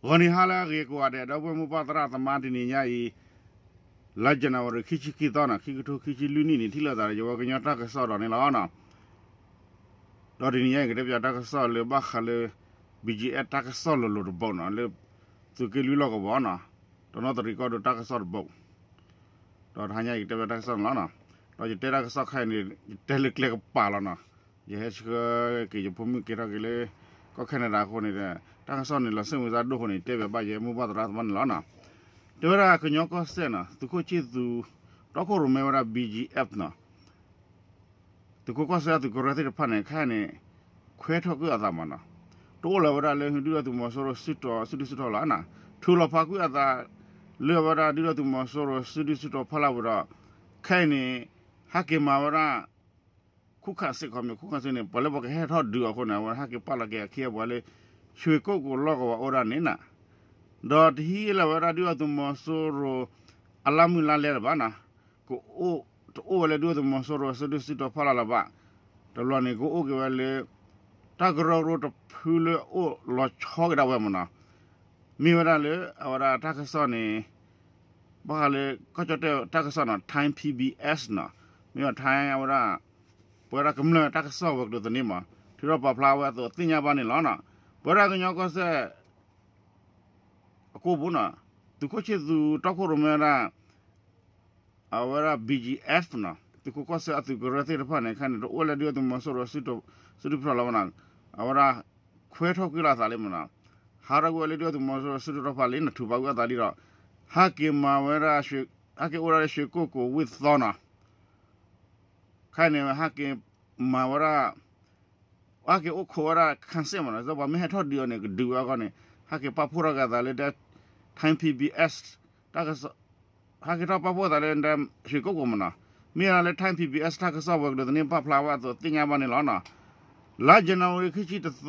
ဂီၤနံၤဟါလၢအဂ့ၤကိးဂၤဒဲး ဒီပုၢ်ဝဲၢ်မိၢ်ပၢ်သရၣ်သမါ တနံၤညါအံၤ လါ January ခံဆံခံသီန့ၣ် ခံကထိခံဆံလွံၢ်နံၣ်န့ၣ် ထံၣ်လိာ်သးဒီး ယဝဲကညီတၢ်ကစီၣ်ဒီးန့ၣ်လီၤ. ဒီးတနံၤညါအံၤ ကတဲပၠးတၢ်ကစီၣ်လၢဘၣ်ဃးလၢ ဘံၣ်ကၠံၣ်အဲၣ် တၢ်ကစီၣ်လိၤလိၤတဘိန့ၣ် လၢသုးက့လွံၢ်လီၢ်ကဝီၤန့ၣ် တနီသရံၣ်ကီၢ်ဒိၣ်တၢ်ကစီၣ်တဘိ ဒီးတဟါညါအံၤ ကတဲပၠးတၢ်ကစီၣ်န့ၣ်လီၤ. ဒီးယတဲတၢ်ကစီၣ်ခဲအံၤန့ၣ် ယတဲလၢကျဲကပၤလီၤန့ၣ် ယဟဲဆှၢက့ၤယဖိမုၣ်က့ၤထီၣ်က့ၤလၢ ကီၢ်ခဲနဒၤအဃိန့ၣ်ဒီး တၢ်ကစီၣ်န့ၣ် လီၤစ့ၣ်မုာ်စၢ်ဒိၣ်အဃိန့ၣ် တဲပၠးဘၣ်ယဲမိၢ်ပၢ်သရၣ်သမါန့ၣ်လီၤ. တဲဝဲဒၣ်ကညီကီၢ်စဲၣ်န့ၣ် သုးခိၣ်ဆံၣ်သူ တီခိၣ်ရိၣ်မဲဝဲဒၣ် ဘံၣ်ကၠံၣ်အဲၣ်န့ၣ် သုးခိၣ်ကီၢ်စဲၣ်အသုးကရၢသ့ၣ်တဖၣ်န့ၣ် ခဲအံၤန့ၣ် ခွဲးထီၣ်ကွံာ်အသးမးန့ၣ် တအိၣ်လၢၤဝဲဒၣ်လၢဒုၣ်ဒါသုးမီၤစိရိၤစုတီၤ စုဒုၣ်စုတီၤလီၤန့ၣ် ထုးလီၤဖးကွံာ်အသး လၢအဝဲဒၣ်ဒုၣ်ဒါသုးမီၤစိရိၤစုဒုၣ်စုတီၤဖီလာ်ပူၤဒီး ခဲအံၤန့ၣ် ဟဲက့ၤမၤဝဲဒၣ် ခုၣ်ခၣ်စ့ၣ် ခီမ့ၢ် ခုၣ်ခၣ်စ့ၣ်န့ၣ် ပှၤလၢပှၤကဟဲထီၣ်ဒုးအီၤအဃိန့ၣ် အဝဲဟဲက့ၤပာ်လီၤက့ၤအခ့အပှၤလၢ ရွှေကုက္ကိုလီၢ်ကဝီၤအိၣ်ဒၣ်န့ၣ်န့ၣ် ဒီးတဟံးလၢၤဝဲဒၣ်ဒုၣ်ဒါသုးမီၤစိရိၤ အလၢ်မုၢ်လါလဲလၢၤဘၣ်န့ၣ် ကအိၣ် တအိၣ်ဝဲလၢဒုၣ်ဒါသုးမီၤစိရိၤစုဒုၣ်စုတီၤဖီလာ်လၢၤဘၣ်. တဘျီန့ၣ် ကအိၣ်က့ၤဝဲလၢ တၢ်ကရၢကရိတဖုလၢအအိၣ်လီၤဆီက့ၤဒၣ်ဝဲမးန့ၣ် မ့ၢ်ဝဲဒၣ်လၢအဝဲဒၣ်တၢ်ကစီၣ်န့ၣ် ဘၣ်ဃးလၢ ကီၢ်ကၠီၣ်တဲၣ်တၢ်ကစီၣ်န့ၣ် Thai PBS န့ၣ် မ့ၢ်ဝဲ Thai အဝဲဒၣ် ပဝဲဒၣ်ကမျၢၢ်တၢ်ကစီၣ်ဝဲၤကျိၤသန့မး ထုးထီၣ်ပာ်ဖျါဝဲအသိးသ့ၣ်ညါဘၣ်န့ၣ်လီၤ. ပဝဲဒၣ်ကညီကီၢ်စဲၣ် အကိာ်ပူၤန့ၣ် သုးခိၣ်ဆံၣ်သူတီခိၣ်ရိၣ်မဲဝဲဒၣ် အဝဲဒၣ် ဘံၣ်ကၠံၣ်အဲၣ်န့ၣ် သုးခိၣ်ကီၢ်စဲၣ်အသုးကရၢသ့ၣ်တဖၣ်န့ၣ် ခဲအံၤန့ၣ် တအိၣ်လၢဒုၣ်ဒါသုးမီၤစိရိၤ စုဒုၣ်ဖျီၣ်လီၤဘၣ်န့ၣ် အဝဲဒၣ် ခွဲးထီၣ်ကွံာ်လီၤအသးလံမးန့ၣ် ဟးထီၣ်ကွံာ်ဝဲလၢဒုၣ်ဒါသုးမီၤစိရိၤစုဒုၣ်ထီၣ်ဖီလာ်လံန့ၣ် ထုးဖးကွံာ်အသးလံဒီး ဟဲက့ၤမၤဝဲဒၣ် ဟဲက့ၤအိၣ်ဒၣ်လၢရွှေကုက္ကိုဝ့ၢ်သီန့ၣ် ခဲအံၤန့ၣ် ဟဲက့ၤမၤဝဲဒၣ် ဟဲက့ၤအိၣ်ခိးဝဲဒၣ် ခၣ်စ့ၣ် မးန့ၣ် ပှၤမ့ၢ်ဟဲထီၣ်ဒုးအီၤန့ၣ် ကဒုးဝဲအဂီၢ်န့ၣ် ဟဲက့ၤပာ်ဖှိၣ်ထီၣ်က့ၤအသးလၢ Thai PBS တၢ်ကစီၣ် ဟဲက့ၤထီၣ်ပာ်ဖှိၣ်အသးလၢ ရွှေကုက္ကို မးန့ၣ် မ့ၢ်ဝဲဒၣ်လၢ Thai PBS တၢ်ကစီၣ်ဝဲၤကျိၤသန့ပာ်ဖျါဝဲအသိးသ့ၣ်ညါဘၣ်န့ၣ်လီၤ. လါ January ခံဆံတသီ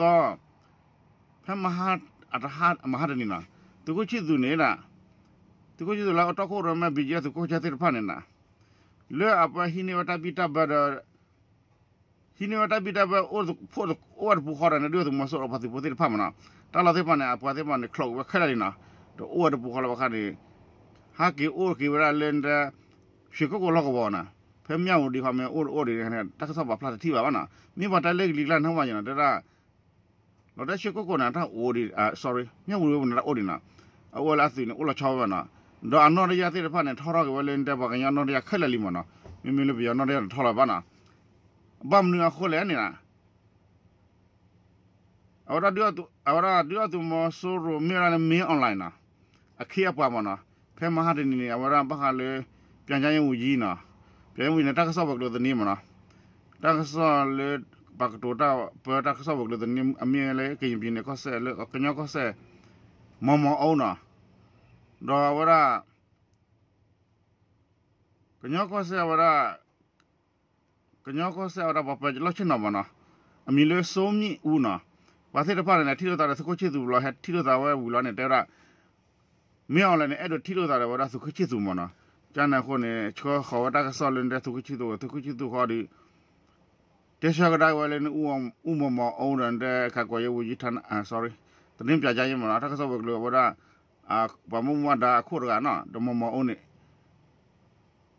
ဖဲမဟါ အတဟါ မဟါတနံၤန့ၣ် သုးခိၣ်ဆံၣ်သူန့ၣ် သုးခိၣ်ဆံၣ်သူလၢအတီခိၣ်ရိၣ်မဲ ဘံၣ်ကၠံၣ်အဲၣ် သုးခိၣ်ကီၢ်စဲၣ်သ့ၣ်တဖၣ်န့ၣ် လၢအပှၤဟံးန့ၢ်ဝဲတၢ်ဘံၣ်တၢ်ဘၢဒီး ဟံးန့ၢ်ဝဲတၢ်ဘံၣ်တၢ်ဘၢ အိၣ်တပူၤဃီဒီး ဒုၣ်ဒါသုးမီၤစိရိၤအပှၤသုးဖိသ့ၣ်တဖၣ်မးန့ၣ် တၢ်လီၢ်သ့ၣ်တဖၣ်န့ၣ် အပှၤသ့ၣ်တဖၣ်န့ၣ် ချီးကွံာ်ဝဲခဲလၢာ်လံန့ၣ် တအိၣ်ဝဲတပူၤဃီလၢၤဘၣ်ခါန့ၣ် ဟဲက့ၤအိၣ်က့ၤဝဲဒၣ်လၢ ရွှေကုက္ကိုလီၢ်ကဝီၤန့ၣ် ဖဲမၠၣ်ဝတံၤခီမ့ၢ်အိၣ်တအိၣ်ဒံးန့ၣ် တၢ်ကစီၣ်ပာ်ဖျါတထံၣ်ဘၣ်ဘၣ်န့ၣ် မ့ၢ်ပှၤတဲလၢကလံၤကျါန့ၣ် ဟဲဝဲယဲန့ၣ် တဲဒၣ် လီၤတဲ ရွှေကုက္ကိုန့ၣ် တၢ်အိၣ်ဒံး sorry မၠၣ်ဝတံၤဝဲပူၤန့ၣ် တၢ်အိၣ်ဒံးန့ၣ် အအိၣ်လၢအသုးန့ၣ် အိၣ်လီၤဆီဝဲဘၣ်န့ၣ် ဒီးအနီၣ်တယၢ်သ့ၣ်တဖၣ်န့ၣ် ထီထီၣ်က့ၤဝဲလၢ နတဲပှၤကညီနီၣ်တယၢ်ခဲလၢာ်လံမးန့ၣ် မ့မ့ၢ်လၢပယီၤနီၣ်တယၢ်န့ၣ် ထီထီၣ်လီၤဘၣ်န့ၣ် ဘၣ်မနုၤအဃိလဲၣ်န့ၣ် အဝဲဒၣ် အဝဲဒၣ်ဒုၣ်ဒါသုးမီၤစိရိၤ မ့ၢ်ဝဲဒၣ်လၢ မင်းအောင်လှိုင် န့ၣ် အခ့အပှၤမးန့ၣ် ဖဲမဟါတနံၤန့ၣ် အဝဲဒၣ်ဘၣ်ဃးလၢ ပြန်ကြားရေးဝန်ကြီး န့ၣ် ပြန်ကြားရေးဝန်ကြီး န့ၣ် တၢ်ကစီၣ်ဝဲၤကျိၤသန့မးန့ၣ် တၢ်ကစီၣ်လၢ ပှၤကတိၤတၢ်ပၢတၢ်ကစီၣ်ဝဲၤကျိၤသန့ အမ့ၢ်လၢ ကရင်ပြည်နယ် ကီၢ်စဲၣ်လၢ ကညီကီၢ်စဲၣ် မီၢ်မီၢ်အူန့ၣ် ဒီးအဝဲဒၣ် ကညီကီၢ်စဲၣ်အဝဲဒၣ် ကညီကီၢ်စဲၣ်အဝဲဒၣ် ပှၤပၢၤလီၢ်ဆ့ၣ်နီၤမးန့ၣ် အမံၤလၢ စိုးမြင့်ဦး န့ၣ် ပှၤသ့ၣ်တဖၣ်န့ၣ် ထံၣ်လိာ်သးဒီးသုးခိၣ်ဆံၣ်သူဘျီ ဟဲထံၣ်လိာ်သးဝဲဝံၤလီၤန့ၣ် တဲဝဲဒၣ် မင်းအောင်လှိုင် န့ၣ် အဲၣ်ဒိးထံၣ်လိာ်သးဒီးဝဲဒၣ်သုးခိၣ်ဆံၣ်သူမးန့ၣ် ကန့ၣ်အဃိန့ၣ် ဆှၢဃီၤဝဲတၢ်ကစီၣ်လၢနတဲသုးခိၣ်ဆံၣ်သူ သုးခိၣ်ဆံၣ်သူဃီဒီး တဲဆၢကဒါဝဲလၢန ဦးမောင်မောင်အူဒီးနတဲ ကာကွယ်ရေးဝန်ကြီးဌာန sorry သတင်းပြန်ကြားရေး မးန့ၣ် တၢ်ကစီၣ်ဝဲၤကျိၤအဝဲဒၣ် ပှၤမူမူဒါအခိၣ်တဂၤန့ၣ် ဒီးမောင်မောင်အူန့ၣ်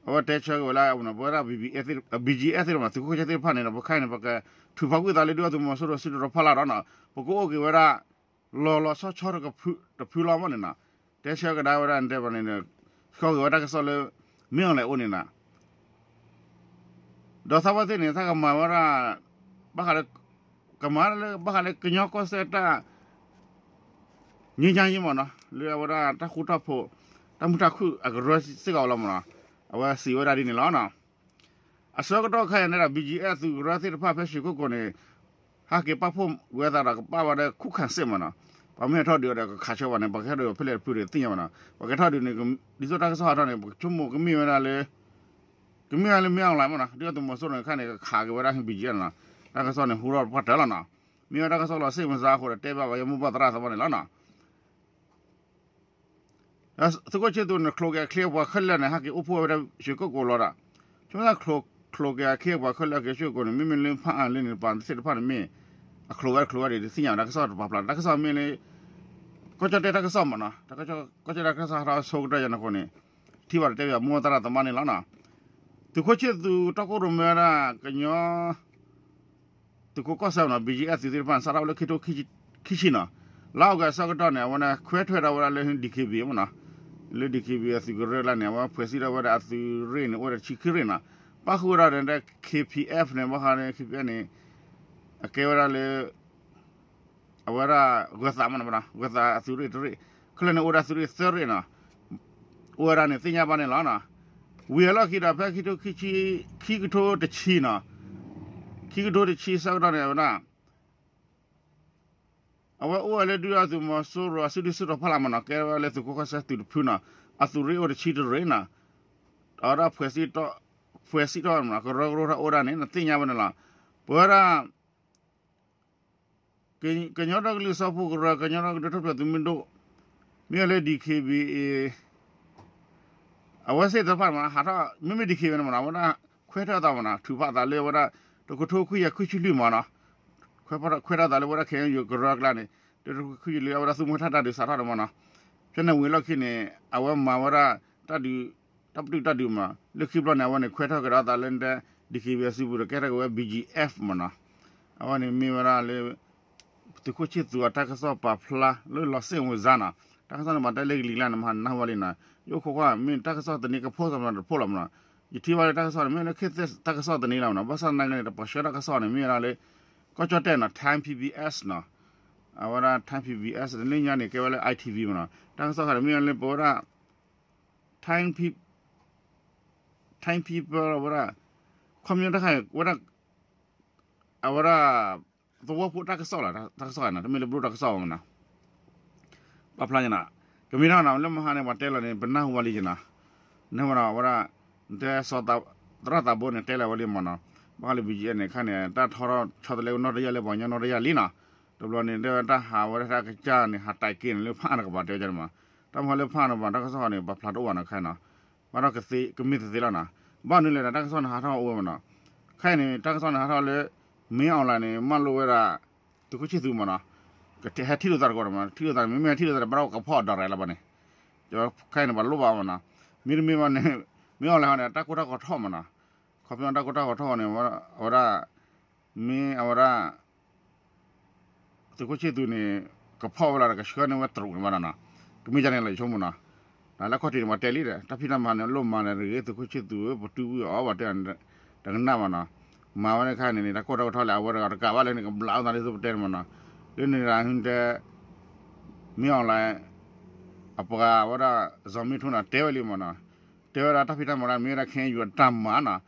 အဝဲတဲဆၢက့ၤဝဲလၢ ပဝဲဒၣ် ဘံၣ်ကၠံၣ်အဲၣ် သ့ၣ်တဖၣ်န့ၣ်ဒီး ပခဲအံၤန့ၣ် ပကထုးဖးကွံာ်သးလၢဒုၣ်ဒါသုးမီၤစိရိၤစုဒုၣ်ထီၣ်ဖီလာ်ဒီးန့ၣ် ပကအိၣ်က့ၤဝဲဒၣ် လီၤလီၤဆီဆီတဖုလီၤမးန့ၣ်န့ၣ် တဲဆၢကဒါဝဲဒၣ်န့ၣ် တဲဘၣ်န့ၣ် ဆှၢက့ၤဝဲတၢ်ကစီၣ်လၢ မင်းအောင်လှိုင် အအိၣ်န့ၣ်န့ၣ် ဒီးသးဝဲသ့ၣ်န့ၣ် တၢ်ကမၤဝဲဒၣ် ဘၣ်ဃးလၢ ကမၤလၢဘၣ်ဃးလၢကညီကီၢ်စဲၣ်တၢ် ငြိမ်းချမ်းရေး မးန့ၣ် လၢအဝဲဒၣ်တၢ်ဃူတၢ်ဖိး တၢ်မုာ်တၢ်ခုၣ်အကရၢစ့ၢ်ကီးလီၤမးန့ၣ် အဝဲစံးဝဲဒၣ်ဒ်န့ၣ်လီၤ. အဆၢကတီၢ်ခဲအံၤန့ၣ်ဒီး ဘံၣ်ကၠံၣ်အဲၣ် သုးကရၢသ့ၣ်တဖၣ်ဖဲရွှေကုက္ကိုန့ၣ် ဟဲက့ၤပာ်ဖှိၣ်ဝဲသးဒီးကပာ်ဝဲဒၣ် ခုၣ်ခၣ်စ့ၣ် မးန့ၣ် ပှၤမ့ၢ်ဟဲထီၣ်ဒုးအီၤဒီး ကခးဆၢဘၣ်န့ၣ် ပှၤကဟဲထီၣ်ဒုးဖဲလဲၣ်တဖုဒီးသ့ၣ်ညါဘၣ်န့ၣ် ပှၤကဟဲထီၣ်ဒုးန့ၣ် ဒ်သိးတၢ်ကစီၣ်ဟးထီၣ်န့ၣ် ပကဆိကမိၣ်ကမ့ၢ်ဝဲဒၣ်လၢ ကမ့ၢ်ဝဲလၢ မင်းအောင်လှိုင် မးန့ၣ် ဒုၣ်ဒါသုးမီၤစိရိၤန့ၣ် ခဲအံၤန့ၣ် ကခးက့ၤဝဲဒၣ် ဘံၣ်ကၠံၣ်အဲၣ် န့ၣ် တၢ်ကစီၣ်န့ၣ် ဟူထီၣ်ပှၢ်တၢၢ်လီၤန့ၣ် မ့ၢ်ဝဲတၢ်ကစီၣ်လီၤစ့ၣ်မုာ်စၢ်အဃိဒီး တဲဘၣ်ပှၤကညီမိၢ်ပၢ်သရၣ်သမါန့ၣ်လီၤန့ၣ် သုးခိၣ်ဆံၣ်သူန့ၣ် ချိးက့ၤအချ့အပှၤခဲလၢာ်န့ၣ် ဟဲက့ၤအိၣ်ဖှိၣ်ဝဲဒၣ် ရွှေကုက္ကိုလီၤဒီး ဆိကမိၣ်တၢ်ချိးက့ၤအချ့အပှၤခဲလၢာ်ဟဲက့ၤရွှေကုက္ကိုန့ၣ် မ့မ့ၢ်လၢ ဖၣ်အၣ်လၢန့ၣ် ပှၤသ့ၣ်တဖၣ်န့ၣ်မ့ၢ် အချိးဝဲတချိးဝဲဒၣ် တသ့ၣ်ညါဘၣ် တၢ်ကစီၣ်တပာ်ဖျါ တၢ်ကစီၣ်မ့ၢ်လၢ ကီၢ်ကၠီၣ်တဲၣ်တၢ်ကစီၣ်မ့ၢ်နီၤ, ကီၢ်ကၠီၣ်တဲၣ်တၢ်ကစီၣ်ဟးထီၣ်ဆိကတၢၢ်ယၤန့ၣ်အဃိန့ၣ် ထံၣ်ဘၣ်ဒီးတဲဘၣ်မိၢ်သရၣ်သမါန့ၣ်လီၤနီၤ. သုးခိၣ်ဆ့ၣ်သူးတီခိၣ်ရိၣ်မဲဝဲဒၣ် ကညီ သုးခိၣ်ကီၢ်ဆၢမ့ၢ်နီၤ ဘံၣ်ကၠံၣ်အဲၣ် သုးသ့ၣ်တဖၣ်န့ၣ် စးထီၣ်ဝဲလၢခံထိခံဆံနီၤ, လါအီကူးအဆၢကတီၢ်န့ၣ် အဝဲန့ၣ် ခွဲးထွဲဒီးဝဲဒၣ်လၢ ဒံၣ်ခ့ဘံၣ် မ့ၢ်နီၤ, လၢ ဒံၣ်ခ့ဘံၣ် အသုးကရၢကျါန့ၣ် အဝဲဖှဲးစံၣ်ထီၣ်ဝဲဒၣ်အသုးရ့ၣ်န့ၣ် အိၣ်ဝဲဒၣ်တဆံခံရ့ၣ်နီၤ, ပၣ်ဃုာ်ဝဲဒၣ်ဒီး ခ့ၣ်ပံၣ်အဲၣ် န့ၣ် ဘၣ်ဃးဒီး ခ့ၣ်ပံၣ်အဲၣ် န့ၣ် အကဲဝဲဒၣ်လၢ အဝဲဒၣ် ဂၢၤသး မ့ၢ်နီၤ, ဂၢၤသးအသုးရ့ၣ်တရ့ၣ်, ခဲလၢာ်န့ၣ်အိၣ်ဝဲဒၣ်သုးရ့ၣ်သၢရ့ၣ်နီၤ, အိၣ်ဝဲဒၣ်န့ၣ်သ့ၣ်ညါဘၣ်န့ၣ်လီၤနီၤ. ဝံၤအလီၢ်ခံဒီး ဖဲခံထိခံဆံ, ခံကထိတဆံနီၤ, ခံကထိတဆံဆၢကတီၢ်န့ၣ် အဝဲဒၣ် အဝဲအိၣ်ဝဲလၢဒုၣ်ဒါသုးမီၤစိရိၤအစုဒုၣ်စုတီၤဖီလာ်မ့ၢ်နီၤ, ကဲဝဲလၢသုးခိၣ်ကီၢ်ဆၢသုးတဖုနီၤ, အသုးရ့ၣ်အိၣ်တဆံတရ့ၣ်နီၤ, အဝဲဒၣ် ဖှဲးစံၣ်ထီၣ်မ့ၢ်နီၤ, ကရၢကရိထီၣ်အိၣ်ဒၣ်န့ၣ် နသ့ၣ်ညါဘၣ်န့ၣ်လီၤ. ပဝဲဒၣ် ကညီဒီကလုာ်စၢဖှိၣ်ကရၢ, ကညီဒီကလုာ်တၢ်ထူၣ်ဖျဲးသုးမုၢ်ဒိၣ်, မ့ၢ်ဝဲလၢ ဒံၣ်ခ့ဘံၣ် အဝဲသ့ၣ်တဖၣ်န့ၣ်မ့ၢ်နီၤ ဟးထီၣ် မ့မ့ၢ် ဒံၣ်ခ့ဘံၣ် န့ၣ်မ့ၢ်နီၤ အဝဲဒၣ်ခွဲးထွဲအသးမ့ၢ်နီၤ, ထုးဖးအသးလၢအဝဲဒၣ် တကထိခွံကယၤခွံဆံလွံၢ်မ့ၢ်နီၤ, ခွဲးထွဲအသးလၢအဝဲဒၣ် ခ့ၣ်အဲၣ်ယူၣ် ကရၢအကျါန့ၣ် တကထိခွံကယၤလွံၢ် အဝဲဒၣ်သူၣ်မုာ်သးတၢ်ဒုးစးထီၣ်န့ၣ်မ့ၢ်နီၤ, ဖဲန့ၣ်ဝံၤအလီၢ်ခံန့ၣ် အဝဲမၤဝဲဒၣ်တၢ်ဒုး တၢ်ပတုာ်တၢ်ဒုးမ့ၢ်နီၤ, လၢခံဘျီန့ၣ် အဝဲန့ၣ်ခွဲးထွဲကဒီးအသးလၢ ဒံၣ်ခ့ဘံၣ် အစုပူၤဒီး ကဲထီၣ်က့ၤဝဲ ဘံၣ်ကၠံၣ်အဲၣ် မ့ၢ်နီၤ, အဝဲန့ၣ်မ့ၢ်ဝဲဒၣ်လၢ သုးခိၣ်ဆ့ၣ်သူးအတၢ်ကစီၣ်ပာ်ဖျါလၢလီၤစ့ၣ်ဝဲစါနီၤ, တၢ်ကစီၣ်န့ၣ် မၤတဲလၢကလံၤကျါန့ၣ် မဟါနၢ်ဟူဝဲလံနီၤ, ယအိၣ်ခိးကွၢ် မ့ၢ်တၢ်ကစီၣ်တနံၤကဖိစီမ့ၢ်တဖိလီၤမ့ၢ်နီၤ, ယထံၣ်ဘၣ်လၢတၢ်ကစီၣ်န့ၣ် မ့ၢ်လၢခ့ၣ်သ့ၣ်တၢ်ကစီၣ်တနံၤလီၤမ့ၢ်နီၤ, ဘၣ်ဆၣ်သနာ်က့န့ၣ် တပှၤဆှၢတၢ်ကစီၣ်န့ၣ် မ့ၢ်ဝဲဒၣ်လၢ ကီၢ်ကၠီၣ်တဲၣ်နီၤ Time PBS နီၤ, အဝဲဒၣ် Time PBS လၢညါန့ၣ် ကဲဝဲလၢ I T V မ့ၢ်နီၤ, တၢ်ကစီၣ်ခါန့ၣ် မ့ၢ်ဝဲလၢပဝဲဒၣ် Time P Time People ဝဲဒၣ် ခီပညီတခါ ဝဲဒၣ် အဝဲဒၣ် သဝီဖိတၢ်ကစီၣ်လီၤ, တၢ်ကစီၣ်န့ၣ် တမ့ၢ်လၢပဒိၣ်တၢ်ကစီၣ်ဘၣ်မ့ၢ်နီၤ, ပာ်ဖျါယနီၤ, ကမ့ၢ်တၢ်နီၤ လၢမဟါန့ၣ် ပှၤတဲလီၤန့ၣ် ပနၢ်ဟူဝဲလံယနီၤ, နဝဲဒၣ် ဝဲဒၣ် နတဲ သရၣ်သးဘိန့ၣ် တဲလီၤဝဲလံမ့ၢ်နီၤ, ဘၣ်ဃးလၢ ဘံၣ်ကၠံၣ်အဲၣ် န့ၣ် ခါန့ၣ် တၢ်ထီထီၣ်ဆီတလဲကနီၣ်တယၢ်လၢပှၤကညီနီၣ်တယၢ်လံနီၤ, တဘျီန့ၣ် တဲဝဲတၢ်ဟးဝဲဒၣ်တၢ်ကစၢ်န့ၣ် ဟးတဲာ်က့ၤန့ၣ်လၢဖးအါန့ၣ်ကဘၣ်တဲဝဲန့ၣ်မ့ၢ်, တၢ်မ့ၢ်လၢဖးအါန့ၣ်ဘၣ် တၢ်ကစီၣ်န့ၣ် ပာ်ဖျါတအိၣ်ဘၣ်နီၤခါနီၤ, ဘၣ်ဒီးကမ့ၢ်သ့သ့လီၤနီၤ, ဘၣ်နုၤလဲၣ်ဒီး တၢ်ကစီၣ်န့ၣ်ဟးထီၣ်အိၣ်ဝဲမ့ၢ်နီၤ, ခဲအံၤန့ၣ် တၢ်ကစီၣ်န့ၣ်ဟးထီၣ်လၢ မင်းအောင်လှိုင် န့ၣ် မၢလိဝဲဒၣ် သုးခိၣ်ဆ့ၣ်သူးမ့ၢ်နီၤ, ကဟဲထံၣ်လိာ်သးတကီးဒီးမ့ၢ် ထံၣ်လိာ်သးန့ၣ် မ့မ့ၢ်ထံၣ်လိာ်သးန့ၣ် ဘၣ်ဒီးကဖီၣ်အီၤ direct လၢၤဘၣ်န့ၣ်, ခဲအံၤန့ၣ် ပှၤလိၣ်ဘၣ်မ့ၢ်နီၤ, မ့တမ့ၢ်ဘၣ်န့ၣ် မင်းအောင်လှိုင် န့ၣ် တၢ်ကိၢ်တၢ်ဂီၤထီၣ်မ့ၢ်နီၤ, ခီဖျိတၢ်ကိၢ်တၢ်ဂီၤထီၣ်န့ၣ် အဝဲဒၣ် မ့ၢ်အဝဲဒၣ် သုးခိၣ်ဆ့ၣ်သူးန့ၣ် ကဖီၣ်ဝဲလီၤဒီး ကဆှၢန့ၢ်ဝဲတရူးန့ၣ်ဘၣ်နီၤ, ကမ့ၢ်ဒ်န့ၣ်လီၤ ယဆိကမိၣ်နီၤ, လၢခီၣ်ထံးန့ၣ် ပှၤတဲလံဒီး တၢ်ဖံးတၢ်မၤန့ၣ် လိၣ်မၤန့ၣ်တဂ့ၤ သုးခိၣ်ဆ့ၣ်သူးဧၢ ပတုာ်ကွံာ်အီၤ ပှၤတဲတကနၣ်ဘၣ်နီၤ, မၤဝဲန့ၣ်ခါန့ၣ်န့ၣ် တၢ်ကိၢ်တၢ်ဂီၤထီၣ်လၢအဝဲတဂၤတကးဘၣ်လၢန့ၣ် ကဘျးအသးဒ်သိးပတဲန့ၣ်မ့ၢ်နီၤ, လၢန့ၣ်ဒၣ်တဲ မင်းအောင်လှိုင် အပှၤဝဲဒၣ် ဇော်မင်းထွန်း န့ၣ် တဲဝဲလံမ့ၢ်နီၤ, တဲဝဲဒၣ်တၢ်ဖံးတၢ်မၤဒၣ် မ့ၢ်ဝဲဒၣ် ခ့ၣ်အဲၣ်ယူၣ် အတၢ်မၤနီၤ,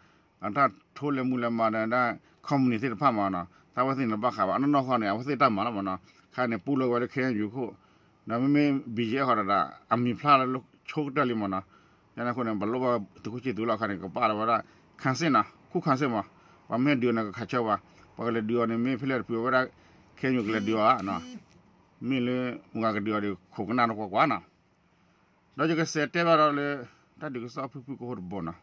အတၢ်ထိလဲၤမူလဲၤမၤဒီးဒၣ် ခီမူနံၤ သ့ၣ်တဖၣ်မ့ၢ်နီၤ, တၢ်ဝဲသ့ၣ်န့ၣ်ဘၣ်ဃးဘၣ် အနီၢ်နီၢ်ဃီန့ၣ် အဝဲသ့ၣ်တၢ်မၤလီၤမ့ၢ်နီၤ, ခါန့ၣ် ပူလီၤဝဲလၢ ခ့ၣ်အဲၣ်ယူၣ် ခိၣ်, ဒီးမ့မ့ၢ် ဘံၣ်ကၠံၣ်အဲၣ် ဃီဒီး အမံၤဖျါလၢဆိကတၢၢ်လံမ့ၢ်နီၤ, ယန့ၣ်အဃိန့ၣ် ပလိၣ်ဘၣ်သုးခိၣ်ဆ့ၣ်သူးလီၤခါန့ၣ် ကပာ်လီၤဝဲဒၣ် ခၢၣ်စ့ၣ်နီၤ ခူၣ်ခၢၣ်စ့ၣ်မ့ၢ်, ပှၤမ့ၢ်ဒုးအီၤန့ၣ် ကခးဆၢဝဲ, ပှၤကလဲၤဒုးအီၤန့ၣ် မ့ၢ်ဖဲလဲၣ်တဖုအဝဲဒၣ် ခ့ၣ်အဲၣ်ယူၣ် ကလဲၤဒုးအီၤဧါ, မ့ၢ်လၢမုၢ်ဂၤကဒုးအီၤဒီး ခိးကနၣ်တကွၢ်ကွၢ်နီၤ, ဒီးယကစးတဲဘၣ်ဒီးလၢ တၢ်ဒုးကစီၣ်ဖုၣ်ဖုၣ်ကဟိတဘိနီၤ,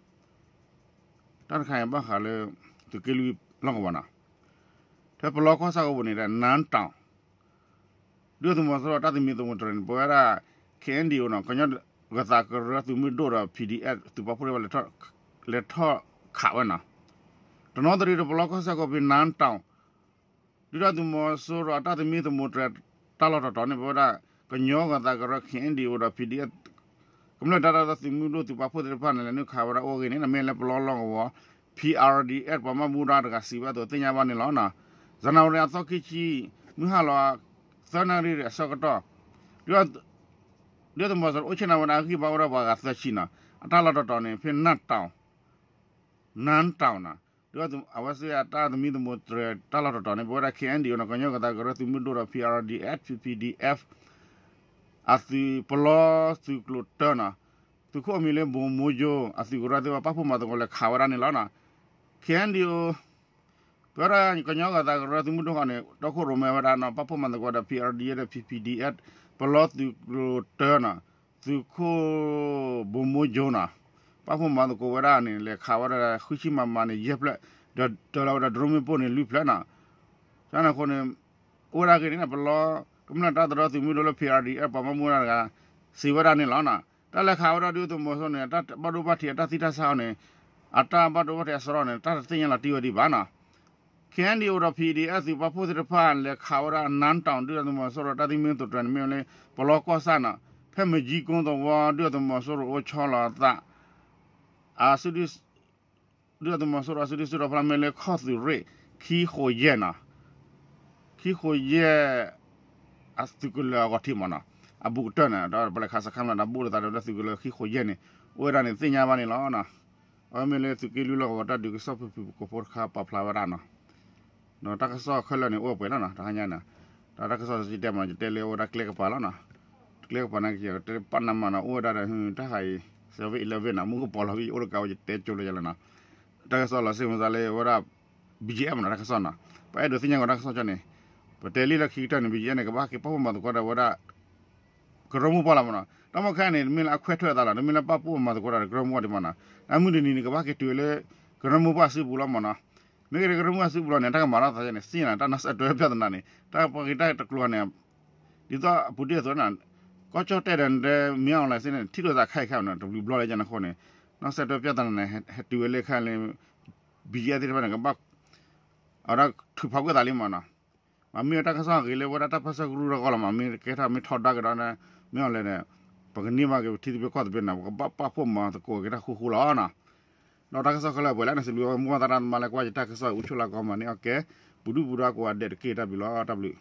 တၢ်တခါအံၤဘၣ်ဃးလၢ သုးက့လွံၢ်လီၢ်ကဝီၤနီၤ, ထဲပလီကီၢ်ဆၣ်ကဝီၤန့ၣ်ဒီး နါတီၣ် ဒုၣ်ဒါသုးမီၤစိရိၤတၢ်သမံသမိးတြဲၤန့ၣ် ပဝဲဒၣ် ခ့ၣ်အဲၣ်ယူၣ် နီၤ ကညီဂၢၤသးကရၢသုးမုၢ်ဒိၣ်ဒီး PDF သုးပာ်ဖှိၣ်သ့ၣ်တဖၣ် လဲၤထီၣ်ခးဝဲနီၤ, တနီသရံၣ်ဒီးပလီကီၢ်ဆၣ်ကဝီၤဖဲနါတီၣ် ဒုၣ်ဒါသုးမီၤစိရိၤအတၢ်သမံသမိးတြဲၤတၢ်လီၢ်တတီၤန့ၣ် ပဝဲဒၣ် ကညီဂၢၤသးကရၢ ခ့ၣ်အဲၣ်ယူၣ် ဒီး PDF ကမျၢၢ်တၢ်ဒီသဒၢသုးမုၢ်ဒိၣ်သုးပာ်ဖှိၣ်သ့ၣ်တဖၣ်န့ၣ် လဲၤနုာ်ခးဝဲဒၣ်အိၣ်ဂ့ၤန့ၣ် မ့ၢ်လၢပလီလီၢ်ကဝီၤ PRDF ပှၤမၤဘူၣ်ဒီးတဂၤစံးဝဲအသိးသ့ၣ်ညါဘၣ်န့ၣ်လီၤ. ဇန်နဝါရီလါသီခံဆံ မုၢ်ဟါလီၤ သၢနၣ်ရံၣ်အဆၢကတီၢ် ဒုၣ်ဒါသုးမီၤစိရိၤအိၣ်ဆ့ၣ်နီၤဝဲဒၣ်အဂံၢ်ဘါအိၣ်ဒီးပှၤဂၤသၢဆံနီၤ, အတၢ်လီၢ်တတီၤန့ၣ် ဖဲနါတီၣ် နါတီၣ်နီၤ, ဒုၣ်ဒါအဝဲသ့ၣ်အတၢ်သမံသမိးတြဲၤတၢ်လီၢ်တတီၤန့ၣ် ပဝဲဒၣ် ခ့ၣ်အဲၣ်ယူၣ် နီၤ ကညီဂၢၤသးကရၢသုးမုၢ်ဒိၣ်ဒီး PRDF PDF အသုးပလီသုးကျိၤတၢနီၤ, သုးခိၣ်အမံၤလၢ ဘိၣ်မိၢ်ယိၤ အသုးကရၢသ့ၣ်တဖၣ် ပာ်ဖှိၣ်မၤသကိးလဲၤခးဝဲဒၣ်န့ၣ်လီၤ. ခ့ၣ်အဲၣ်ယူၣ် ပဝဲဒၣ်ကညီဂၢၤသးကရၢသုးမုၢ်ဒိၣ်ဃီန့ၣ် တီခိၣ်ရိၣ်မဲဝဲဒၣ်နီၤ ပာ်ဖှိၣ်မၤသကိးဒီး PRDF ဒီး PDF ပလီသုးကျိၤတၢနီၤ, သုးခိၣ်ဘိၣ်မိၢ်ယိၤနီၤ, ပာ်ဖှိၣ်မၤသကိးဝဲဒၣ်န့ၣ် လဲၤခးဝဲဒၣ်ဃုဆံ မမ န့ၣ် ယဲၢ်ဖျၢၣ်, ဒီးတၢလီၤဝဲဒၣ် drone မ့ၣ်ပိၢ်န့ၣ် လွံၢ်ဖျၢၣ်နီၤ, န့ၣ်အဃိန့ၣ် အိၣ်ဝဲဒၣ်ဂ့ၤန့ၣ် ပလီ ကမျၢၢ်တၢ်သတြီသုးမုၢ်ဒိၣ်လၢ P R D F ပှၤဘၣ်မူဘၣ်ဒါတဂၤ စံးဝဲဒၣ်န့ၣ်လီၤ. တၢ်လဲၤခးဝဲဒၣ်ဒုၣ်ဒါသုးမီၤစိရိၤန့ၣ် အတၢ်ဘၣ်ဒိဘၣ်ထံးအတၢ်သံတၢ်ဆါအီၤန့ၣ် အတၢ်ဘၣ်ဒိဘၣ်ထံးအစရီန့ၣ် တၢ်တသ့ၣ်ညါလီၤတံၢ်ဝဲဒံးဘၣ်နီၤ. K N D O ဒီး P D F သုးပာ်ဖှိၣ်သ့ၣ်တဖၣ် လဲၤခးဝဲဒၣ် နၢတၢ် ဒုၣ်ဒါသုးမီၤစိရိၤတၢ်သံမ့ၢ်သတြဲၤန့ၣ် မ့ၢ်ဝဲလၢ ပလီကီၢ်ဆၣ်နီၤ, ဖဲမၢကၠံကိသဝီ ဒုၣ်ဒါသုးမီၤစိရိၤအိၣ်ဆီလီၤအသး အ ဒုၣ်ဒါသုးမီၤစိရိၤအစုဒုၣ်စုတီၤဖီလာ်မ့ၢ်လၢခီၣ်သုးရ့ၣ် ခံဃိးယဲၢ်နီၤ, ခံဃိးယဲၢ် အသုးကလၢၤအဂီၤထံးမ့ၢ်နီၤ, အဘူးကတၢၢ်န့ၣ် ဒီးပလဲၤခးစခါမးဒီး ဘူးလိာ်သးဒီးသုးကလၢၤခံဃိးယဲၢ်န့ၣ် အိၣ်ဝဲဒၣ်န့ၣ်သ့ၣ်ညါဘၣ်န့ၣ်လီၤ. အဝဲမ့ၢ်လၢသုးက့လွံၢ်လီၢ်ကဝီၤ တၢ်ဒုးကစီၣ်ဖုၣ်ဖုၣ်ကိာ်ဖိတခါပာ်ဖျါဝဲဒၣ်နီၤ. ဒီးတၢ်ကစီၣ်ခဲလၢာ်န့ၣ် အိၣ်ပှဲၤလီၤနီၤ, တဟါညါန့ၣ် ဒီးတၢ်ကစီၣ်စံတဲမး ယတဲလၢအိၣ်ဝဲဒၣ်ကျဲကပၤလီၤနီၤ, ကျဲကပၤန့ၣ် ကတဲပာ်နးမးနီၤ အိၣ်ဝဲဒၣ်ဒီး တၢ်ဟးအံၤ seven eleven နီၤ မုၢ်ကပီၤလီၤဖဲယအိၣ်တကးဝဲ ယတဲကၠိလၢယလီၤနီၤ, တၢ်ကစီၣ်လီၤစ့ၢ်မုၢ်သးလၢဝဲဒၣ် B G F နီၤ တၢ်ကစီၣ်နီၤ, ပအဲၣ်ဒိးသ့ၣ်ညါကီးတၢ်ကစီၣ်ကၠီန့ၣ်, ပတဲလံလၢခံကတၢၢ်န့ၣ် B G F န့ၣ် ကဘၣ်က့ၤပာ်ဖှိၣ်မၤသကိးဒီးဝဲဒၣ် ကရၢမိၢ်ပှၢ်လီၤမ့ၢ်နီၤ, တၢ်မ့ၢ်ခဲအံၤန့ၣ် တမ့ၢ်လၢအခွဲးထွဲအသးလီၤ, တမ့ၢ်လၢပာ်ဖှိၣ်မၤသကိးတၢ်ဒီးကရၢမိၢ်ပှၢ်ဒံးမ့ၢ်နီၤ, အမုၢ်တနံၤန့ၣ် ကဘၣ်က့ၤတုၤဝဲလၢ ကရၢမိၢ်ပှၢ်စုပူၤလီၤမ့ၢ်နီၤ, မ့ၢ်က့ၤကရၢမိၢ်ပှၢ်စုပူၤလီၤန့ၣ် တၢ်ကမၤထီၣ်သးန့ၣ် စ့ၢ်နီၤ တၢ်နီၣ်စဲးတွဲပြဿနာန့ၣ် တၢ်ပှၤက့ၤတၢ်တကျိၤန့ၣ် ဒ်သိးအပူၤတ့ၢ်အသိးနီၤ, ကီၢ်ကၠီၣ်တဲၣ်ဒီး မ့ၢ်အီၤလဲၣ်စ့ၢ်န့ၣ် ထံၣ်လိာ်သးခဲအံၤခဲအံၤနီၤ တဘျုးဘျီလၢယဲန့ၣ်အဃိန့ၣ်, နီၣ်စဲးတွဲပြဿနာန့ၣ် ဟဲတုၤဝဲလၢခဲအံၤလၢ B G F သ့ၣ်တဖၣ်န့ၣ် ကဘၣ် အဝဲဒၣ်ထုးဖးကွံာ်သးလံမ့ၢ်နီၤ, မ့မ့ၢ်တၢ်ကစီၣ်ဂ့ၤလၢဝဲဒၣ်တၢ်ပၢဆှၢကရူၢ်တၢ်ဂီၢ်လီၤမး, မ့ၢ်ကဲထီၣ်မ့ၢ်ထီဒါက့ၤဒီး မ့ၢ်အီၤလဲၣ်န့ၣ် ပကန့ၢ်ဘၣ်က့ၤပထံသဘျ့ကီၢ်သဘျ့န့ၣ် ပကဘၣ်ပာ်ဖှိၣ်မၤသကိးက့ၤတၢ်ဃူဃူလီၤနီၤ, ဒီးတၢ်ကစီၣ်ခဲလၢာ်ပှဲၤလၢန့ၣ် စံးဘျုးဝဲမိၢ်သရၣ်သမါလၢကွၢ်ယတၢ်ကစီၣ်အံၤ အိၣ်ဆိၣ်လၢကီးမၤန့ၢ်အီၣ်ကဲ ပူၤဒုၣ်ပူၤဒါကိးဂၤဒဲးတက့ၢ် တၢ်ဘျုးလီၤ တၢ်ဘျုး